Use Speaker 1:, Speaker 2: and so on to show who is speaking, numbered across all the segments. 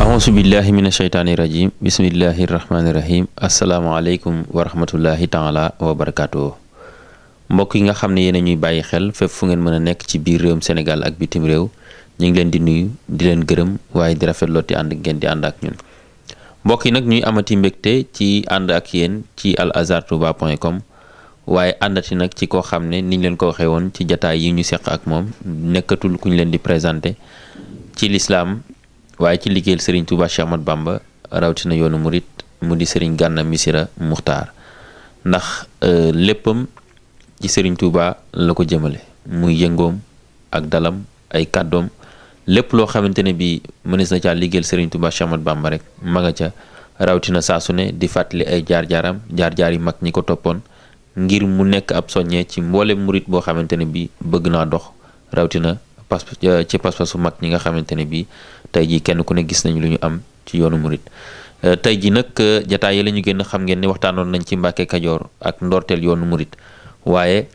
Speaker 1: ahousubillahi min asheytaani rajim bismillahi rahmaani rahim asalaamaaleykum wa rahmatullahi taala wa barakatuh mbokk yi nga xam ne yéen a ñuy bàyyi xel fépp fu ngeen mën a nekk ci biir réewum Sénégal ak bitim réew ñu ngi leen di nuyu di leen gërëm waaye di rafetlooti ànd ngeen di ànd ak ñun mbokk yi nag ñuy amati mbégte ci ànd ak yéen ci alazhartouba.com waaye àndati nag ci koo xam ne niñ leen ko waxee woon ci jataay yi ñu seq ak moom nekkatul ku ñu leen di présenté ci lislaam waaye ci liggéeyal Serigne Touba Cheikh Ahmadou Bamba rawatina yoonu murit mu di Serigne Gana Messere Muxtaar ndax léppam ci Serigne Touba la ko jëmale muy yëngoom ak dalam ay kàddoom lépp loo xamante ne bii mënees na caa liggéeyal Serigne Touba Cheikh Ahmadou Bamba rek ma nga ca rawatina saa su ne di fàttali ay jaar-jaaram jaar-jaar yi mag ñi ko toppoon ngir mu nekk ab soññee ci mboolem murit boo xamante ne bii bëgg naa dox rawatina ci pas-pasu mag ñi nga xamante ne bii tey jii kenn ku ne gis nañ lu ñu am ci yoonu murit tey ji nag jataay yi la ñu génn xam ngeen ni waxtaanoon nañ ci Mbàkke Kajoor ak ndorteel yoonu murit waaye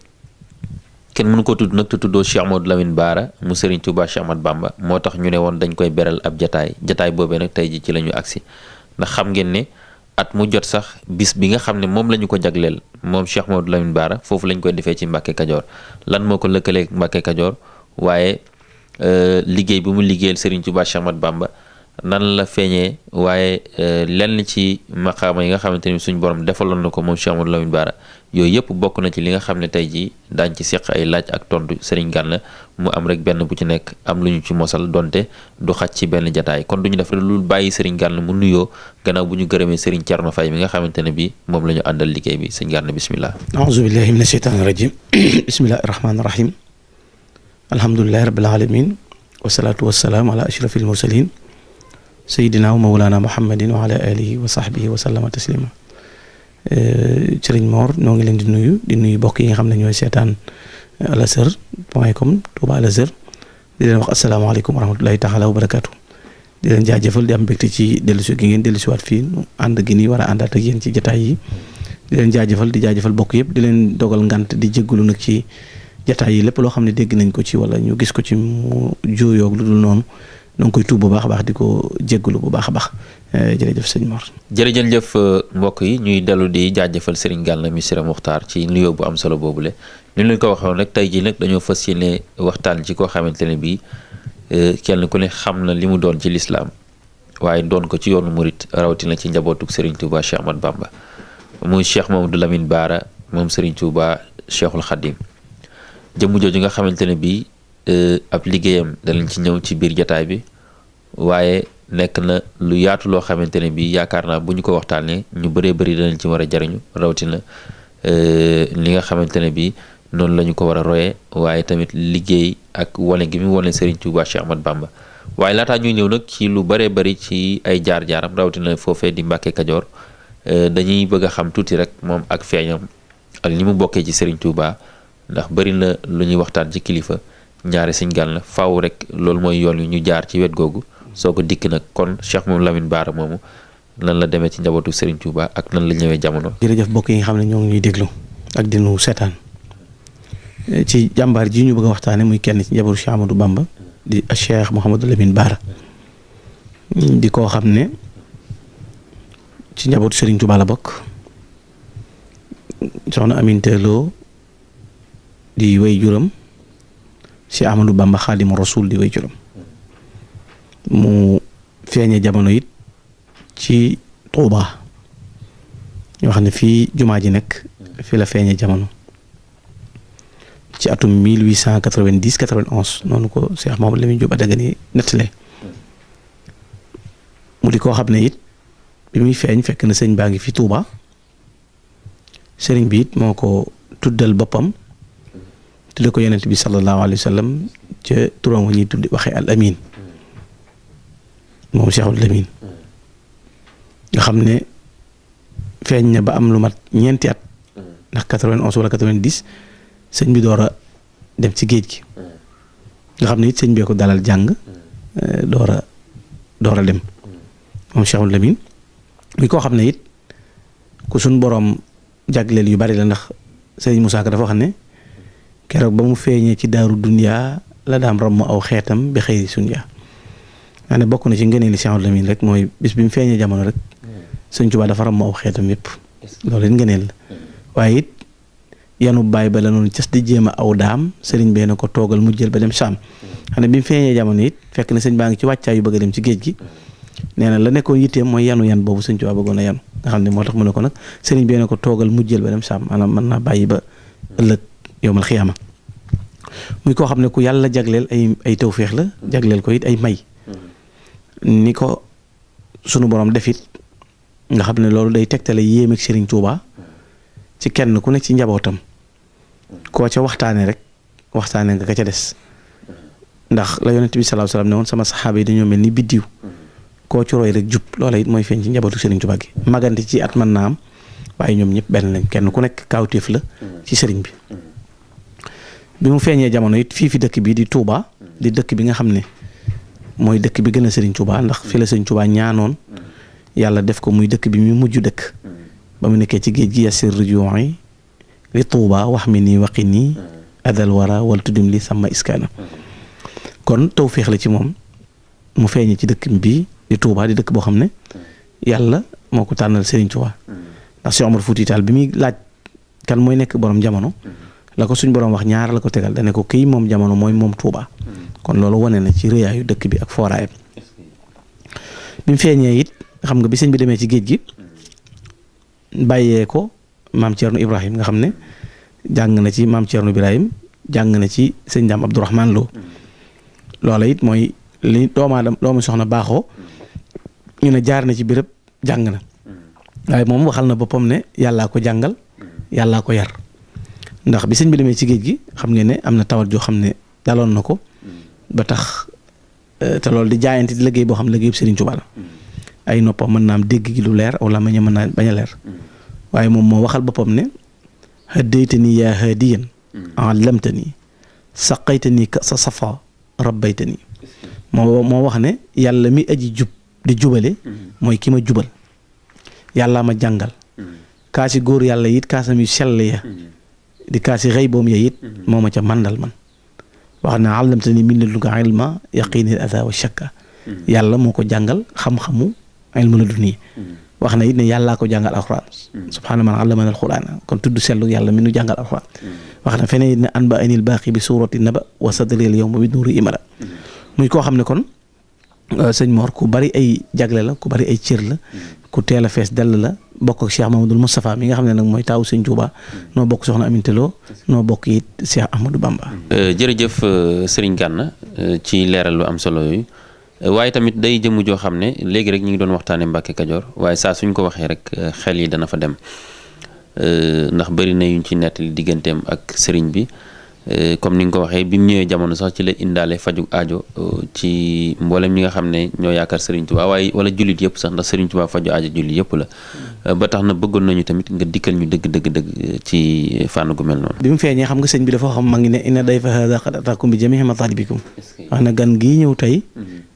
Speaker 1: kenn mënu ko tudd nag te tuddoo Cheikh Modou Lamine Bara mu Serigne Touba Cheikh Ahmadou Bamba moo tax ñu ne woon dañ koy beral ab jataay boobee nag tey ji ci la ñu agsi ndax xam ngeen ne at mu jot sax bis bi nga xam ne moom la ñu ko jagleel moom Cheikh Modou Lamine Bara foofu lañ koy defee ci Mbàkke Kajoor lan moo ko lëkkalee Mbàkke Kajoor waaye liggéey bi mu liggéeyal Serigne Touba Cheikh Ahmadou Bamba nan la feeñee waaye lenn ci maqaama yi nga xamante ni suñu borom defaloon na ko moom Cheikh Modou Lamine Bara yooyu yëpp bokk na ci li nga xam ne tey jii daañ ci seq ay laaj ak tontu Serigne Gana mu am rek benn bu ci nekk am lu ñu ci mosal donte du xaj ci benn jataay kon duñu def rek lu bàyyi Serigne Gana mu nuyoo gannaaw bu ñu gërëmee Serigne Thierno Faye mi nga xamante ne bii moom la ñu àndal liggéey bi Serigne Gana bismillah
Speaker 2: aouzu billahi min asheytaani rajim bismillahi rahmaani rahim alhamdulilahi rabbil alamin wasalaatu wasalaam ala ashrafil mursalin sayidina wa mawlana muhammadin wa ala alihi wa sahbihi wa sallama taslima Sëriñ Mor noo ngi leen di nuyu bokk yi nga xam ne ñooy seetaan alazhar.com Touba Al-Azhar di leen wax asalaamaaleykum wa rahmatullahi taala wa barakatu di leen jaajëfal di am mbégte ci dellusi gi ngeen dellusiwaat fii ànd gi nii war a àndaat ak yéen ci jataay yi di leen jaajëfal di jaajëfal bokk yëpp di leen dogal ngant di jéggalu nag ci jataay yi lépp loo xam ne dégg nañ ko ci wala ñu gis ko ci mu juuyoog lu dul noonu ñoo ngi koy tuub bu baax a baax di ko jéggalu bu baax a baax jërëjëf sëñ Mor.
Speaker 1: jërëjëf mbokk yi ñuy dellu di jaajëfal Serigne Gana Messere Muxtaar ci nuyoo bu am solo boobule ñu leen ko waxoon rek tey jii nag dañoo fas yéene waxtaan ci koo xamante ne bii kenn ku ne xam na li mu doon ci lislaam waaye doon ko ci yoonu murit rawatina ci njabootuk Serigne Touba Cheikh Ahmadou Bamba muy Cheikh Mamadou Lamine Bara moom Serigne Touba Cheikhul Khadim jëmm jooju nga xamante ne bii ab liggéeyam danañ ci ñëw ci biir jataay bi waaye nekk na lu yaatu loo xamante ne bii yaakaar naa bu ñu ko waxtaanee ñu bëree bëri danañ ci war a jariñu rawatina li nga xamante ne bii noonu la ñu ko war a royee waaye tamit liggéey ak wane gi mu wane Serigne Touba Cheikh Ahmadou Bamba waaye laataa ñuy ñëw nag ci lu bëree bëri ci ay jaar-jaaram rawatina foofee di Mbàkke Kajoor dañuy bëgg a xam tuuti rek moom ak feeñam ak ni mu bokkee ci Serigne Touba ndax bëri na lu ñuy waxtaan ci kilifa ñaari Serigne Gana faaw rek loolu mooy yoon wi ñu jaar ci wet googu soo ko dikk nag kon Cheikh Mamadou Lamine Bara moomu nan la demee ci njabootu Serigne Touba ak nan la ñëwee jamono.
Speaker 2: jërëjëf mbokk yi nga xam ne ñoo ngi ñuy déglu ak di nu seetaan ci jàmbaar ji ñu bëgg a waxtaane muy kenn ci njabootu Cheikh Ahmadou Bamba di Cheikh Mouhamadou Lamine Bara di koo xam ne ci njabootu Serigne Touba la bokk soxna Aminta Lo di way juram Cheikh Ahmadou Bamba Xaadimu Rasuul di way juram mu feeñe jamono it ci Touba ñoo xam ne fii jumaa ji nekk fii la feeñe jamono ci atum 1890-91 noonu ko Cheikh Mamadou Lamine Diop Dagana nettale mu di koo xam ne it bi muy feeñ fekk na sëñ baa ngi fi Touba sëriñ bi it moo ko tuddal boppam tudde ko yonent bi sallallahu alayhi wa sallam ca turam wa ñuy tudde waxee al amin moom Cheikhul Lamine nga xam ne feeñ na ba am lu mat ñeenti at ndax 91 wala 90 sëñ bi door a dem ci géej gi nga xam ne it sëñ bee ko dalal jàng door a dem moom Cheikhul Lamine muy koo xam ne it ku suñ boroom jagleel yu bari la ndax sëñ Moussa Ka dafa wax ne keroog ba mu feeñee ci daaru duniyaa la daam rom aw xeetam bi xëyri sunya maa ne bokk na ci ngëneeli Cheikh Ahmadou Lamine rek mooy bis bi mu feeñee jamono rek Sëñ Tuubaa dafa ram aw xeetam yëpp loolu it ngëneel la waaye it yanu bàyyi ba la noonu cas di jéem a aw daam sëriñ bee na ko toogal mu jël ba dem Saam xam ne bi mu feeñee jamono it fekk na sëñ baa ngi ci wàccaay yu bëgg a dem ci géej gi nee na la nekkoon yitteem mooy yan boobu Sëñ Tuubaa bëggoon a yanu nga xam ne moo tax mu ne ko nag sëriñ bee na ko toogal mu jël ba dem Saam maanaam mën naa bàyyi ba ëllëg yowmal xiyaama muy koo xam ne ku yàlla jagleel ay tawféex la jagleel ko it ay may ni ko sunu borom defit nga xam ne loolu day tegtale yéem ak Sëriñ Tuubaa ci kenn ku nekk ci njabootam koo ca waxtaane rek waxtaane nga ka ca des ndax la yonent bi sallallahu alayhi wasallam ne woon sama saxaaba yi dañoo mel ni biddiw koo ci roy rek jub loola it mooy feeñ ci njabootu Sëriñ Tuubaa gi magante ci at mën naa am waaye ñoom ñëpp benn lañ kenn ku nekk kaawteef la ci sëriñ bi mu feeñee jamono it fii fi dëkk bi di Touba di dëkk bi nga xam ne mooy dëkk bi gën a Sëriñ Tuubaa ndax fi la Sëriñ Tuubaa ñaanoon yàlla def ko muy dëkk bi mu mujj dëkk ba mu nekkee ci géej gi yasir rujuu'i li Touba wax mi nii waqi nii adal wara wal tuddim li sama iskaana kon tawféex la ci moom mu feeñee ci dëkk bi di Touba di dëkk boo xam ne yàlla moo ko tànnal Sëriñ Tuubaa ndax Cheikh Omar Fouti Tall bi muy laaj kan mooy nekk borom jamono la ko suñ borom wax ñaar la ko tegal dane ko kii moom jamono mooy moom Touba kon loolu wane na ci rëyaayu dëkk bi ak fooraayam bi mu feeñee it xam nga bi sëñ bi demee ci géej gi bàyyee ko maam Thierno Ibrahim nga xam ne jàng na ci maam Thierno Ibrahim jàng na ci sëñ Daam Abdourahman Lo loola it mooy li doomu soxna baaxoo ñu ne jaar na ci béréb jàng na waaye moom waxal na boppam ne yàllaa ko jàngal yàllaa ko yar ndax bi sëñ bi demee ci géej gi xam ngeen ne am na tawat joo xam ne daloon na ko ba tax te loolu di jaayante di liggéey boo xam ne liggéey Sëriñ Tuubaa la ay noppam mën naa am dégg gi lu leer aw la mën naa bañ a leer waaye moom moo waxal boppam ne haddaytani yaa haadiyan allamtani saqaytani ka sa safa rabbaytani moo wax ne yàlla mi aji jub di jubale mooy ki ma jubal yàllaa ma jàngal kaasi góor yàlla it kaasam yu sell ya di kaasi xëy boom ya it moo ma ca mandal man wax na allamtani min ladunka ilma yaqini al-adha wa shakka yàlla moo ko jàngal xam-xamu ilmu laduni wax na it ne yàllaa ko jàngal alxuraan subhaana man allamana alxuraan kon tudd sellu yàlla mi nu jàngal alxuraan wax na feneen it ne an ba anil baaqi bi suurati naba wa sadri al yawma bi nuuri imara muy koo xam ne kon sëñ Mor ku bari ay jagle la ku bari ay cër la ku teel a fees dell la bokk ak Cheikh Mamadou Moustapha mi nga xam ne nag mooy taawu sëñ Touba noo bokk soxna Aminta Lo noo bokk it Cheikh Ahmadou Bamba.
Speaker 1: jërëjëf Serigne Gana ci leeral lu am solo yooyu waaye tamit day jëmu joo xam ne léegi rek ñu ngi doon waxtaanee Mbàkke Kajoor waaye saa suñ ko waxee rek xel yi dana fa dem ndax bëri na yuñ ci nettali digganteem ak Serigne bi. comme ni nga ko waxee bi mu ñëwee jamono sax ci la indaale faju aajo ci mboolem ñi nga xam ne ñoo yaakaar Serigne Touba waaye wala jullit yëpp sax ndax Serigne Touba faju aajo jullit yëpp la ba tax na bëggoon nañu tamit nga dikkal ñu dëgg ci fànn gu mel noonu. bi mu feeñee xam nga sëñ bi dafa xam ma ngi ne inna dayfa haadha qad ataakum bi jamii'i matalibikum wax na gan gii ñëw tey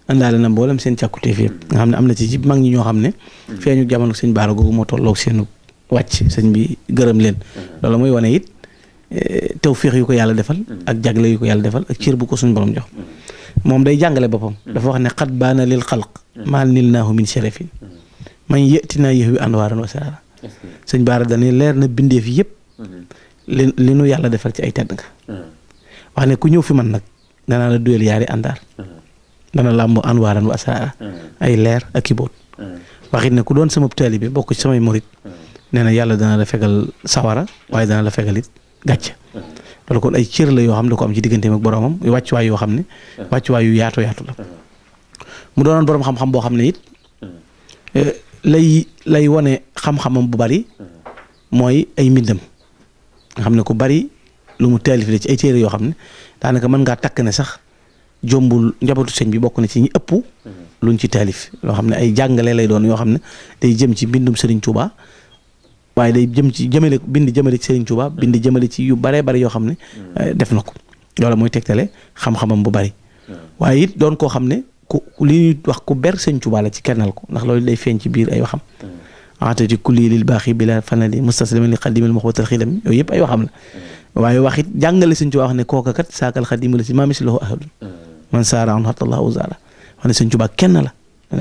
Speaker 1: indaale na mboolem seen càkkutéef yëpp nga xam ne am na ci mag ñi ñoo xam ne feeñu jamono sëñ Baara googu moo tolloog seenu wàcc sëñ bi gërëm leen loolu mooy wane it tawféex yu ko yàlla defal ak jagle yu ko yàlla defal ak cër bu ko suñu borom jox moom day jàngale boppam dafa wax ne qad baana lil xalq maal nil naahu min sharafin man yëtinaa yëx wi anwaaran wa saraara sëñ Baara dane leer na bindeef yëpp li nu yàlla defal ci ay tedd nga wax ne ku ñëw fi man nag danaa la duyal yaari àndaar dana làmbo anwaaran wa saraara ay leer ak i boot waxit ne ku doon sama taalibe bokk ci samay murit nee na yàlla dana la fegal sawara waaye dana la fegal it gàcc loolu kon ay cër la yoo xam ne ko am ci digganteem ak boromam wàccuwaay yoo xam ne wàccuwaay yu yaatu la mu doonoon borom xam-xam boo xam ne it lay wane xam-xamam bu bari mooy ay mbindam nga xam ne ku bari lu mu taalif la ci ay téere yoo xam ne daanaka mën ngaa takk ne sax jombul njabootu sëñ bi bokk na ci ñi ëpp luñ ci taalif loo xam ne ay jàngale lay doon yoo xam ne day jëm ci mbindum Serigne Touba. waaye day jëmale ci Serigne Touba bind jëmale ci yu baree bari yoo xam ne def na ko loolu mooy tegtale xam-xamam bu bari waaye it doon koo xam ne ku li ñuy wax ku ber Serigne Touba la ci kennal ko ndax loolu day feeñ ci biir ay waxam atati kulli lil baaxi bila fanali mustasliman li xadimil muxbatal xidam yooyu yëpp ay waxam la waaye wax it jàngale Serigne Touba wax ne kooka kat saakal xadimu la si maa mislahu ahadun man saara an hatallahu zaara
Speaker 2: wax ne sëñ Tuubaa kenn la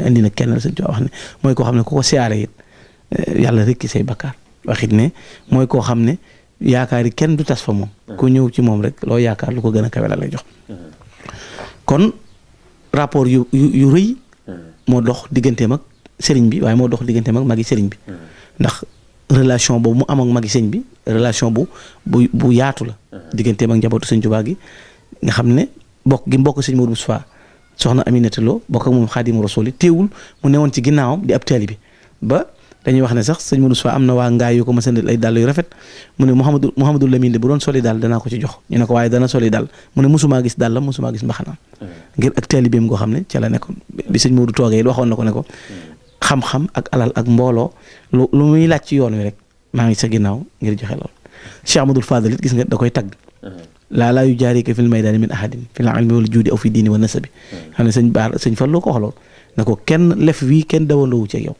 Speaker 2: indi na kenn la sëñ Tuubaa wax ne mooy koo xam ne ku ko siyaare it yàlla rekki say bakkaar waxit ne mooy koo xam ne yaakaar yi kenn du tas fa moom ku ñëw ci moom rek loo yaakaar lu ko gën a kawe la lay jox kon rapport yu rëy moo dox digganteem ak sëriñ bi waaye moo dox digganteem ak magi sëriñ bi ndax relation boobu mu am ak magi sëñ bi relation bu yaatu la digganteem ak njabootu sëñ Tuubaa gi nga xam ne bokk gi mbokk sëñ Modou Moustapha soxna Aminata Lo bokk ak moom Xaadimu Rasuul teewul mu newoon ci ginnaawam di ab taalibe ba dañuy wax ne sax sëñ Modou Moustapha am na waa ngaay yu ko mës a ay dàll yu rafet mu ne Mouhamadou Lamine de bu doon soli daal danaa ko ci jox ñu ne ko waaye dana soli daal mu ne mosumaa gis daal la mosumaa gis mbaxanaam ngir ak taalibeem goo xam ne ca la nekkoon bi sëñ Modou toogee it waxoon na ko ne ko xam-xam ak alal ak mbooloo lu muy laaj ci yoon wi rek maa ngi sa ginnaaw ngir joxe lool Cheikh Amadou Fadal it gis nga da koy tagg laa yu jaarika fil maydaani min ahadin fil ilmi wal juudi aw fi diini wa nasabi xam ne sëñ Fallu ko waxaloon na ko kenn lef wii kenn dawandoowu ci yow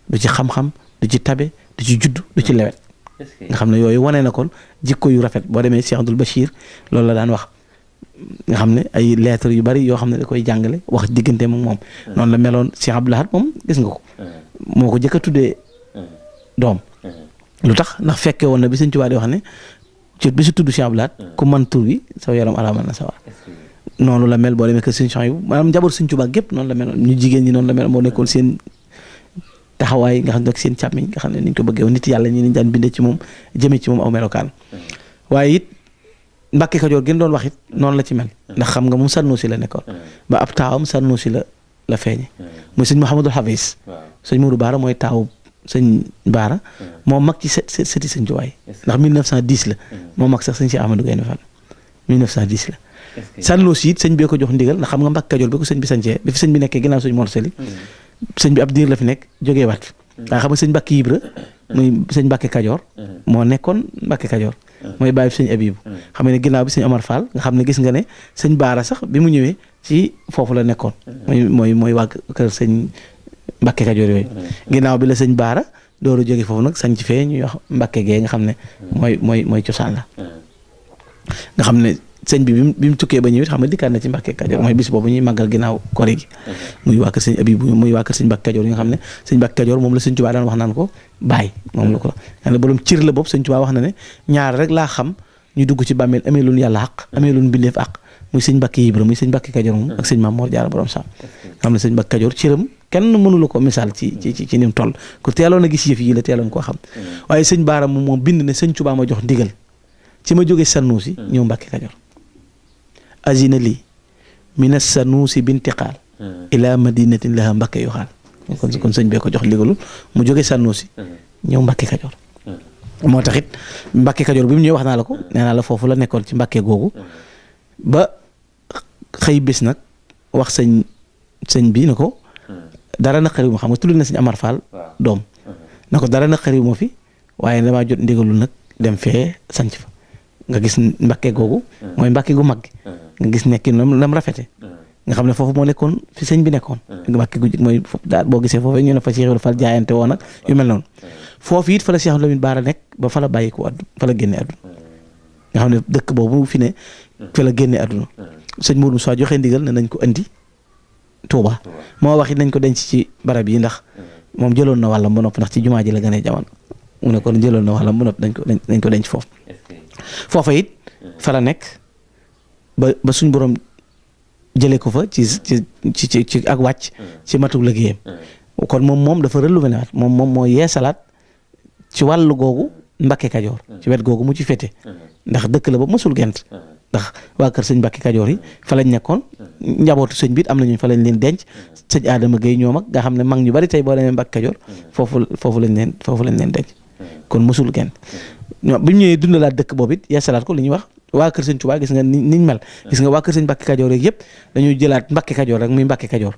Speaker 2: du ci xam-xam du ci tabe du ci judd du ci lewet nga xam ne yooyu wane na kon jikko yu rafet boo demee Cheikh Abdoul Bachir loolu la daan wax nga xam ne ay lettres yu bari yoo xam ne da koy jàngale wax digganteem ak moom noonu la meloon Cheikh Abdou Lahad moom gis nga ko moo ko jëkk a tuddee doom lu tax ndax fekke woon na bi sëñ Tuubaa di wax ne ci bi su tudd Cheikh Abdou Lahad ku man tur bi sa yaram araamal na sa war noonu la mel boo demee que sëñ Chouaïbou maanaam njaboot sëñ Tuubaa gépp noonu la meloon ñu jigéen ñi noonu la mel moo nekkoon seen taxawaay nga xam ne ak seen càmmiñ nga xam ne niñ ko bëggee woon nit yàlla ñi niñ daan bindee ci moom jëmee ci moom aw melokaan waaye it Mbàkke Kajoor gën doon wax it noonu la ci mel ndax xam nga moom Sànnoosi la nekkoon ba ab taawam Sànnoosi la feeñe muy sëñ Mouhamadul Hafiz sëñ Mourou Baara mooy taawu sëñ Baara moo mag ci sëti sëñ Tuubaa ndax 1910 la moo mag sax sëñ si Amadou Gaynde Fall 1910 la Sànnoosi it sëñ bee ko jox ndigal ndax xam nga Mbàkke Kajoor bi ko sëñ bi sañcee bi fi sëñ bi nekkee ginnaaw sëñ Mor Sali sëñ bi ab diir la fi nekk jógee waat waaye xam nga sëñ Mbàkke Ibra muy sëñ Mbàkke Kajoor moo nekkoon Mbàkke Kajoor mooy bàyyi sëñ Abibu xam ne ginnaaw bi sëñ Omar Fall nga xam ne gis nga ne sëñ Baara sax bi mu ñëwee ci foofu la nekkoon mooy waa kër sëñ Mbàkke Kajoor yooyu ginnaaw bi la sëñ Baara dooru jóge foofu nag sañ ci fee ñuy wax Mbàkke gee nga xam ne mooy cosaan la nga xam ne sëñ bi bi mu tukkee ba ñëwit xam nga dikkaat na ci Mbàkke Kajoor mooy bis boobu ñuy màggal ginnaaw kori gi muy waa kër sëñ Abibu muy waa kër sëñ Mbàkke Kajoor yi nga xam ne sëñ Mbàkke Kajoor moom la sëñ Tuubaa daan wax naan ko bàyyi moom la ko xam ne borom cër la boobu sëñ Tuubaa wax na ne ñaar rek laa xam ñu dugg ci bàmmeel amee luñ yàlla àq amee luñ bindeef àq muy sëñ Mbàkke Ibra muy sëñ Mbàkke Kajoor moom ak sëñ Maam Mor Jaara borom Saam xam ne sëñ Mbàkke Kajoor cëram kenn mënu la ko misaal ci ni mu toll ku teeloon a gis yëf yi la teeloon koo xam waaye sëñ Baara moom bind ne sëñ Tuubaa ma jox ndigal ci ma jógee Sànnoosi ñëw Mbàkke Kajoor azina lii mina Sanuusi bintiqaal ila madinatin laha Mbàkke yu xaal kon sëñ bee ko jox ndigalul mu jóge Sànnoosi ñëw Mbàkke Kajoor moo tax it Mbàkke Kajoor bi mu ñëwee wax naa la ko nee naa la foofu la nekkoon ci Mbàkke googu ba xëy bés nag wax sëñ bi na ko dara naqariwu ma xam nga tudd na sëñ Amar Fall doom na ko dara naqariwu ma fi waaye damaa jot ndigalul nag dem fee sanc fa nga gis Mbàkke googu mooy Mbàkke gu mag nga gis nekki lam rafete nga xam ne foofu moo nekkoon fi sëñ bi nekkoon Mbàkke gu mooy daal boo gisee foofu ñu ne fa Cheikh Ibrahima Fall jaayante woon ak yu mel noonu foofu it fa la Cheikh Lamine Bara nekk ba fa la bàyyi ko addu fa la génne àdduna nga xam ne dëkk boobu fi ne fa la génne àdduna sëñ Mourou Moussa joxe ndigal ne nañ ko andi Touba moo wax it nañ ko denc ci barab yi ndax moom jëloon na wàllam ba noppi ndax ci jumaa ji la gënee jamono mu ne kon jëloon na wàllam ba noppi dañ ko denc foofu foofa it fa la nekk ba suñ borom jëlee ko fa ci ak wàcc ci matuk liggéeyam kon moom dafa relevé waat moom moo yeesalaat ci wàllu googu Mbàkke Kajoor ci wet googu mu ci féete ndax dëkk la ba mësul gent ndax waa kër sëñ Mbàkke Kajoor yi fa lañ nekkoon njabootu sëñ bi am nañu fa lañ leen denc sëñ Adama Gueye ñoom ak nga xam ne mag ñu bari tey boo demee Mbàkke Kajoor foofu lañ leen denc kon mësul gent ñoom bi ñu ñëwee dundalaat dëkk boobu it yeesalaat ko li ñuy wax waa kër sëñ Tuubaa gis nga niñ mel gis nga waa kër sëñ Mbàkke Kajoor rek yëpp dañuy jëlaat Mbàkke Kajoor rek muy Mbàkke Kajoor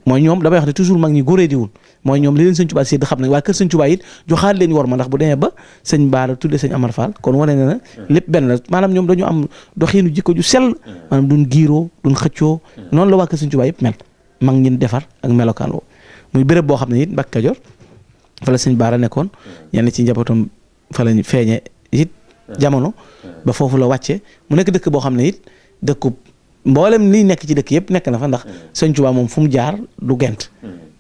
Speaker 2: mooy ñoom damay wax ne toujours mag ñi góoree diwul mooy ñoom li leen sëñ Tuubaa sédd xam ne waa kër sëñ Tuubaa it joxaat leen war ma ndax bu demee ba sëñ Baara tudde sëñ Amar Fall kon wane na lépp benn la maanaam ñoom dañu am doxiinu jikko ju sell maanaam duñ giiroo duñ xëccoo noonu la waa kër sëñ Tuubaa yëpp mel mag ñin defar ak melokaan woo muy béréb boo xam ne it Mbàkke Kajoor fa la sëñ Baara nekkoon ñenn ci njabootam fa lañ feeñe it jamono ba foofu la wàcce mu nekk dëkk boo xam ne it dëkkub mboolem liy nekk ci dëkk yëpp nekk na fa ndax sëñ Tuubaa moom fu mu jaar du gent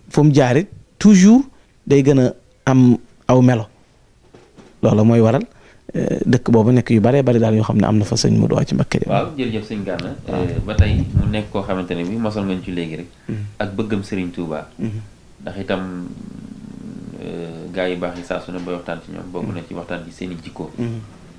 Speaker 2: fu mu jaarit toujours day gën a am aw melo loolu mooy waral dëkk boobu nekk yu bare bari daal yoo xam ne am na fa sëñ Modou Wathie Mbacké.
Speaker 1: waaw jërëjëf sëñ Gana ba tey mu nekk koo xamante ne bi mosal ngañ ci léegi rek ak bëggam Serigne Touba ndax itam gaa yi baax yi saa su ne bay waxtaan ci ñoom bokk na ci waxtaan ci seen i jikko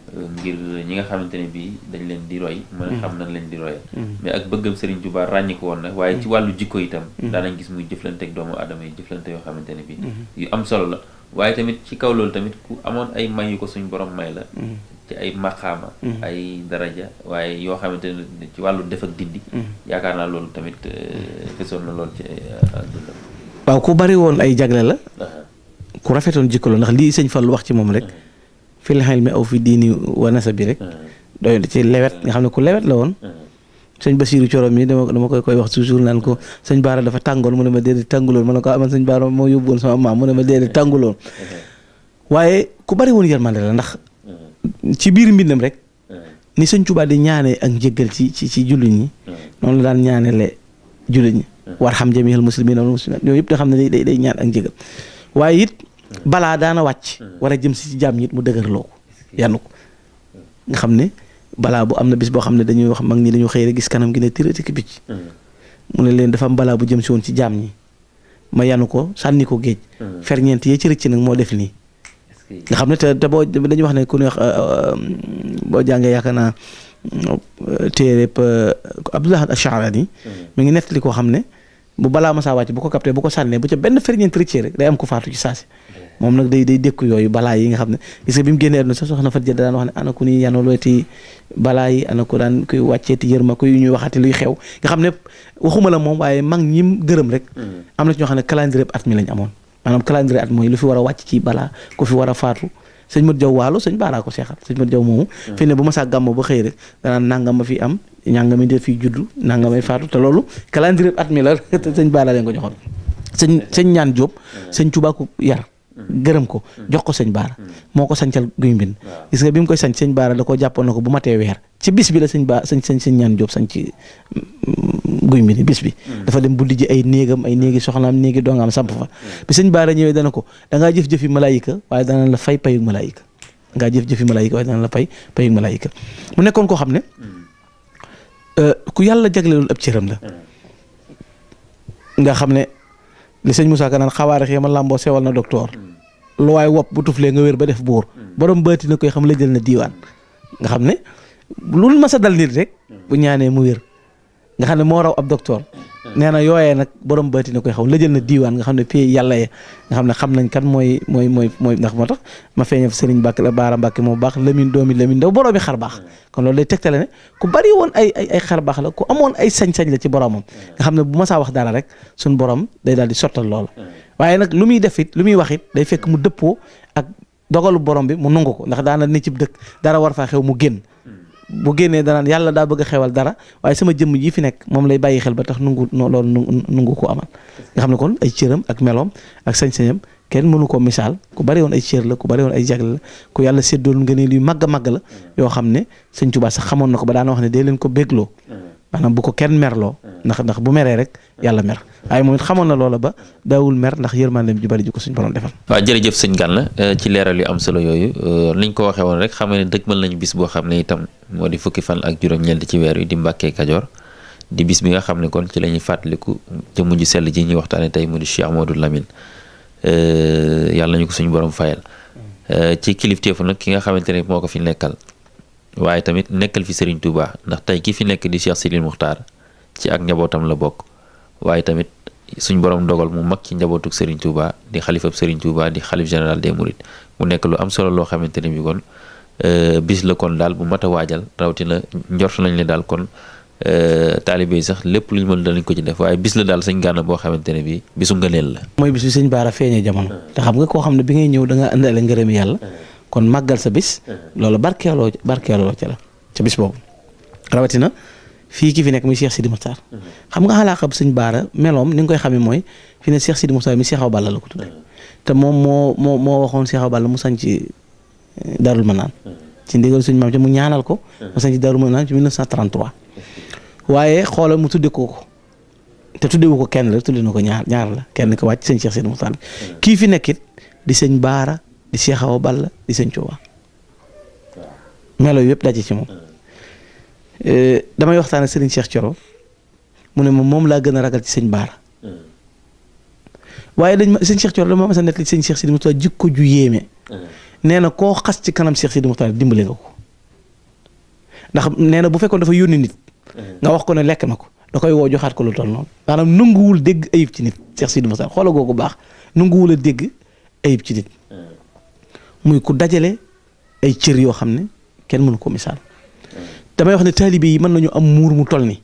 Speaker 1: ngir ñi nga xamante ne bii dañ leen di roy mën a xam nañ leen di royal mais ak bëggam Serigne Touba ràññi ko woon na waaye ci wàllu jikko itam daanañ gis muy jëflante ak doomu aadama yi jëflante yoo xamante ne bii yu am solo la waaye tamit ci kaw loolu tamit ku amoon ay may yu ko suñ borom may la ci ay maqaama ay daraja waaye yoo xamante ne ci wàllu def ak dindi yaakaar naa loolu tamit fesoon na loolu ci ak dundam.
Speaker 2: waaw ku bari woon ay jagle la ku rafetoon jikko la ndax lii sëñ Fallu wax ci moom rek fil hilmi aw fi diini wa nasabi rek doy ci lewet nga xam ne ku lewet la woon sëñ Basiiru Coro mi dama koy wax toujours naan ko sëñ Baara dafa tàngoon mu ne ma déedéet tànguloon ma ne ko amal sëñ Baara moo yóbbuwoon sama maam mu ne ma déedéet tànguloon waaye ku bari woon yërmande la ndax ci biir mbindam rek ni sëñ Tuubaa di ñaanee ak njëggal ci jullit ñi noonu la daan ñaanele jullit ñi warham jamiihal muslimiina wal muslimaat yooyu yëpp da xam ne day ñaan ak njëggal waaye it balaa daana wàcc war a jëm si ci jàmm ñi it mu dëgërloo ko yanu ko nga xam ne balaa bu am na bis boo xam ne dañuy wax mag ñi dañu xëy rek gis kanam gi ne tirati ki picc mu ne leen dafa am balaa bu jëm si woon ci jaam ñi ma yanu ko sànni ko géej ferñeent yee ci rëcc nag moo def nii nga xam ne te boo dañuy wax ne ku ñuy wax boo jàngee yaakaar naa téereb Abdullah Ash-Sha'rani mi ngi nettali koo xam ne bu balaa masaa wàcc bu ko capté bu ko sànnee bu ca benn ferñeent rëccee rek day am ko faatu ci saasi moom nag day dékku yooyu balaa yi nga xam ne gis nga bi mu génnee àdduna sax soxna Fatou Dieng daan wax ne ana ku ñuy yanalooti balaa yi ana ku daan kuy wàcceeti yërma kuy ñuy waxati luy xew nga xam ne waxuma la moom waaye mag ñim gërëm rek am na ci ñoo xam ne calendrier at mi lañ amoon maanaam calendrier at mooy lu fi war a wàcc ci balaa ku fi war a faatu sëñ Modou Diaw waalo sëñ Baara ko seexal sëñ Modou Diaw moomu fi ne bu ma saa gàmmo ba xëy rek danaan nangam ma fi am ñàngami def fi juddu nangamay faatu te loolu calendrier at mi la te sëñ Baara leen ko joxoon sëñ ñaan Jóob sëñ Tuubaa ko yar gërëm ko jox ko sëñ Baara moo ko sancal guy mbind gis nga bi mu koy sanc sëñ Baara da koo jàppoon na ko bu matee weer ci bis bi la sëñ ñaan Jóob sanc guy mbind bis bi dafa dem buddi ji ay néegi soxnaam néegi doongaam samp fa bi sëñ Baara ñëwee dana ko dangaa jëf-jëfi malaayika waaye dana la fay payug malaayika dangaa jëf-jëfi malaayika waaye dana la fay payug malaayika mu nekkoon koo xam ne ku yàlla jagleelul ab cëram la nga xam ne li sëñ Moussa Ka naan xawaarix yi ma làmboo sewal na docteur lu waay wopp bu tuflee nga wér ba def buur borom baati na koy xam la jël na diiwaan nga xam ne lu mas a dal nit rek bu ñaanee mu wér nga xam ne moo raw ab docteur nee na yooyee nag borom baati na koy xam la jël na diiwaan nga xam ne pay yàlla ye nga xam ne xam nañ kan mooy ndax moo tax ma feeñal Sëriñ Mbàkke la Baara Mbàkke moo baax Lamin doomi Lamin ndaw boroomi xar baax kon loolu day tegtale ne ku bari woon ay xar baax la ku amoon ay sañ-sañ la ci boromam nga xam ne bu ma saa wax dara rek suñ borom day daal di sottal loolu waaye nag lu muy def it lu muy wax it day fekk mu dëppoo ak dogalu borom bi mu nangu ko ndax daana ne ci dëkk dara war faa xew mu génn bu génnee danaan yàlla daa bëgg a xewal dara waaye sama jëmm ji fi nekk moom lay bàyyi xel ba tax loolu nungu ko amal nga xam ne kon ay cëram ak meloom ak sañ-sañam kenn mënu ko misaal ku bari woon ay cër la ku bari woon ay jagle la ku yàlla séddoon ngëneel yu màgg a màgg la yoo xam ne sëñ Tuubaa sax xamoon na ko ba daana wax ne dee leen ko bégloo maanaam bu ko kenn merloo ndax bu meree rek yàlla mer waaye moom it xamoon na loola ba daawul mer ndax yërmandeem ju bari ji ko suñ borom defal.
Speaker 1: waaw jërëjëf sëñ Gana ci leeral yu am solo yooyu niñ ko waxee woon rek xam ne dëgmal nañu bis boo xam ne itam moo di fukki fan ak juróom-ñeent ci weer wi di Mbàkke Kajoor di bis bi nga xam ne kon ci la ñuy fàttaliku jëmm ju sell ji ñuy waxtaane tey mu di Cheikh Amadou Lamine yàlla nañu ko suñu borom fayal ci kilifteefu nag ki nga xamante ne moo ko fi nekkal waaye tamit nekkal fi Serigne Touba ndax tey ki fi nekk di Cheikh Sidil Muxtaar ci ak njabootam la bokk waaye tamit suñ borom dogal mu mag ci njabootuk Serigne Touba di xalifab Serigne Touba di xalif général des Mourides mu nekk lu am solo loo xamante ne bi kon bis la kon daal bu mat a waajal rawatina njort nañ ne daal kon taalibe yi sax lépp lu ñu mën danañ ko ci def waaye bis la daal sëñ Gana boo xamante ne bi bisu ngëneel la.
Speaker 2: mooy bis bi sëñ Baara feeñee jamono te xam nga koo xam ne bi ngay ñëw da nga indaale ngërëmi yàlla kon màggal sa bis loolu barkeeloo ca la ca bis boobu rawatina fii ki fi nekk muy Cheikh Sidi Muxtaar xam nga xalaaqab sëñ Baara meloom ni nga koy xamee mooy fi ne Cheikh Sidi Muxtaar mi Cheikh Awa Balla la ko tudde te moom moo waxoon Cheikh Awa Balla mu sañ ci Darul Manaan ci ndigal suñu maam ca mu ñaanal ko mu sañ ci Darul Manaan ci 1933 waaye xoolal mu tudde ko te tuddewu ko kenn la tudde na ko ñaar la kenn ko wàcc sëñ Cheikh Sidi Muxtaar kii fi nekkit di sëñ Baara di Cheikh Awa Balla di sëñ Tuubaa melo yëpp daje ci moom damay waxtaan ak sëriñ Cheikh Thioro mu ne moom laa gën a ragal ci sëñ Baara waaye sëñ Cheikh Thioro dama mas a nettali sëñ Cheikh Sidi Muxtaar jikko ju yéeme nee na koo xas ci kanam Cheikh Sidi Muxtaar dimbale nga ko ndax nee na bu fekkoon dafa yónni nit nga wax ko ne lekk na ko da koy woo joxaat ko lu toll noonu maanaam nanguwul dégg ayib ci nit Cheikh Sidi Muxtaar xoola googu baax nanguwul a dégg ayib ci nit muy ku dajale ay cër yoo xam ne kenn mënu ko misaal damay wax ne taalibe yi mën nañu am muur mu toll ni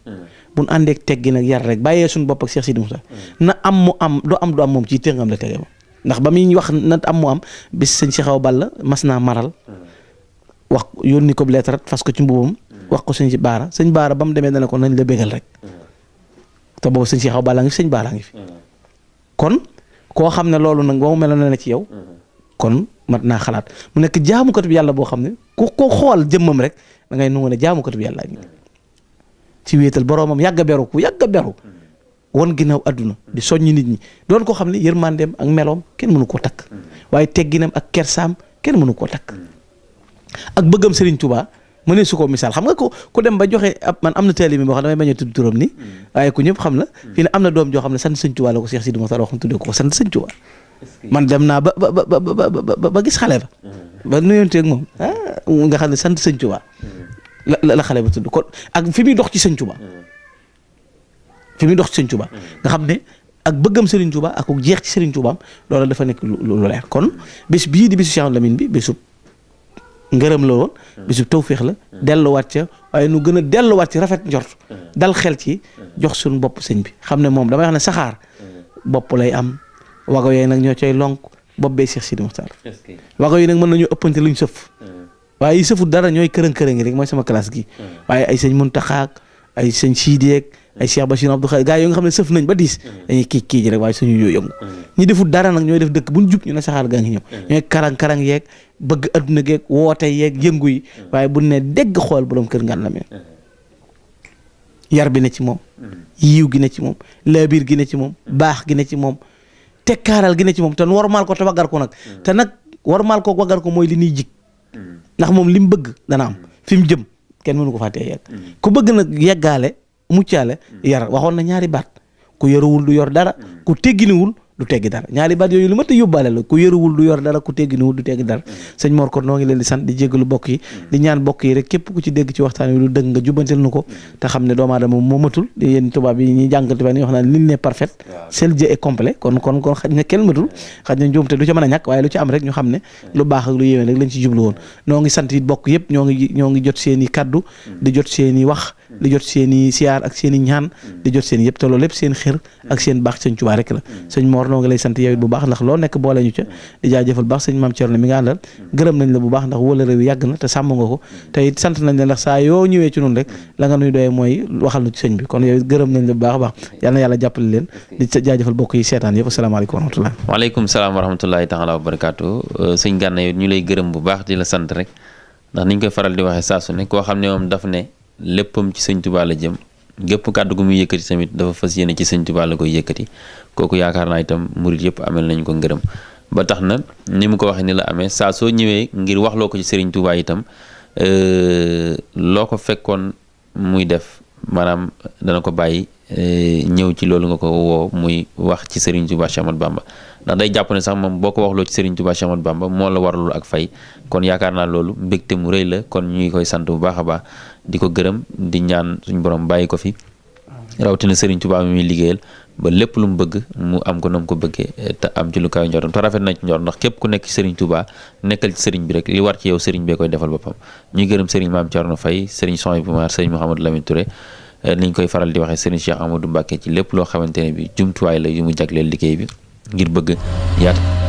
Speaker 2: buñ àndeek teggi nag yar rek bàyyee suñu bopp ak Cheikh Sidi Muxtaar na am mu am du am moom ci tëngam la tege moom ndax ba muy wax na am mu am bis sëñ Cheikh Awa Balla mas naa maral wax yónni ko lettre fas ko ci mbubam wax ko sëñ Baara ba mu demee dana ko nañ la bégal rek te boobu sëñ Cheikh Awa Balla ngi fi sëñ Baara ngi fi kon koo xam ne loolu nag boo meloon na ci yow kon mat naa xalaat mu nekk jaamukatu bi yàlla boo xam ne ku ko xool jëmmam rek da ngay nangu ne jaamukatu bi yàlla ci wéetal boroomam yàgg a beru won ginnaaw àdduna di soññi nit ñi doon koo xam ne yërmandeem ak meloom kenn mënu koo takk waaye tegginam ak kersaam kenn mënu koo takk ak bëggam Serigne Touba mënee su ko misaal xam nga ku dem ba joxe man am na taalibe boo xam damay bañ a tudd turam ni waaye ku ñëpp xam la fii ne am na doom joo xam ne sant Sëñ Touba la ko Cheikh Sidi Muxtaar wax tuddee ko sant Sëñ Touba man dem naa ba gis xale ba nuyonteeg moom nga xam ne sant Sëñ Touba la xale ba tudd kon ak fi muy dox ci Sëñ Touba nga xam ne ak bëggam Serigne Touba ak jeex ci Serigne Touba loolu dafa nekk lu leer kon bés bii di bésu Cheikh Lamine bi bésu ngërëm la woon bisub tawféex la delluwaat ca waaye nu gën a delluwaat ci rafet njort dal xel ci jox suñu bopp sëñ bi xam ne moom damay wax ne saxaar bopp lay am wago yooyu nag ñoo coy lonk bopp bee Cheikh Sidi Muxtaar wago yi nag mën nañu ëppante luñ sëf waaye yi sëfut dara ñooy kërën ngi rek mooy sama classe gi waaye ay sëñ Muntaxa ay sëñ Sidiyeeg ay Cheikh Bachir Abdou Khadre gaa yoo nga xam ne sëf nañ ba diis dañuy kii ji rek waaye suñu yoo yëngu ñi defut dara nag ñooy def dëkk buñ jub ñu ne saxaar gaa ngi ñëw ñooy karang yeeg bëgg adduna geeg woote yeeg yëngu yi waaye bu ne dégg xool borom kër ngan la mel yar bi ne ci moom yiw gi ne ci moom laabiir gi ne ci moom baax gi ne ci moom tekkaaral gi ne ci moom te warmaal ko te waggar ko nag te nag warmaal ko waggar ko mooy li ñuy jig ndax moom li mu bëgg dana am fi mu jëm kenn mënu ko fàttee yegg ku bëgg nag yeggaale muccaale yar waxoon na ñaari baat ku yaruwul du yor dara ku tegginiwul du teggi dara ñaari baat yooyu lu mat a yóbbaale la ku yaruwul du yor dara ku tegginiwul du teggi dara sëñ Mor kon noo ngi leen di sant di jéggalu bokk yi di ñaan bokk yi rek képp ku ci dégg ci waxtaan wi lu dëgg nga jubbantel nu ko te xam ne doomu aadama moo matul di yéen tubaab yi ñuy jàngal tubaab yi wax naan nul n'est parfait seul Dieu est complet kon xaj na kenn matul xaj na njuumte du ca mën a ñàkk waaye lu ci am rek ñu xam ne lu baax ak lu yéwén rek lañ ci jublu woon noo ngi sant it bokk yëpp ñoo ngi jot seen i kaddu di jot seen i wax di jot seen i siyaar ak seen i ñaan di jot seen yëpp te loolu lépp seen xër ak seen baax sëñ Tuubaa rek la sëñ Mor noo ngi lay sant yow it bu baax ndax loo nekk boole ñu ca di jaajëfal baax sëñ Maam Cerno mi nga àndal gërëm nañ la bu baax ndax wala réew yàgg na te sàmm nga ko te it sant nañ la ndax saa yoo ñëwee ci noonu rek la nga nuy doyee mooy waxal nu ci sëñ bi kon yow it gërëm nañ la bu baax a baax yal na yàlla jàppale leen di jaajëfal bokk yi seetaan yëpp asalaamaaleykum wa rahmatullah
Speaker 1: waaleykum salaam wa rahmatullahi taala wa barakaatu sëñ Gana yow ñu lay gërëm bu baax di la sant rek ndax niñ koy faral di waxee saa su ne koo xam ne moom daf ne léppam ci sëñ Tuubaa la jëm gépp kàddu gu muy yëkkati tamit dafa fas yéene ci sëñ Tuubaa la koy yëkkati kooku yaakaar naa itam murit yëpp amel nañ ko ngërëm ba tax na ni mu ko waxee ni la amee saa soo ñëwee ngir waxloo ko ci sëriñ Tuubaa itam loo ko fekkoon muy def maanaam dana ko bàyyi ñëw ci loolu nga ko woo muy wax ci sëriñ Tuubaa Cheikh Ahmadou Bamba ndax day jàpp ne sax moom boo ko waxloo ci sëriñ Tuubaa Cheikh Ahmadou Bamba moo la waralul ak fay kon yaakaar naa loolu mbégte mu rëy la kon ñu ngi koy sant bu baax a baax di ko gërëm di ñaan suñ borom bàyyi ko fi rawatina sëriñ Tuubaa mi muy liggéeyal ba lépp lu mu bëgg mu am ko nam ko bëggee te am ci lu kaw njortam te rafet na ci njort ndax képp ku nekk ci sëriñ Tuubaa nekkal ci sëriñ bi rek li war ci yow sëriñ bee koy defal boppam ñuy gërëm sëriñ Maam Cerno Faye sëriñ Souhaïbou Mar sëriñ Mouhamadou Lamine Touré ni ñu koy faral di waxee sëriñ Cheikh Amadou Mbacké ci lépp loo xamante ne bi jumtuwaay la yu mu jagleel liggéey bi ngir bëgg yaata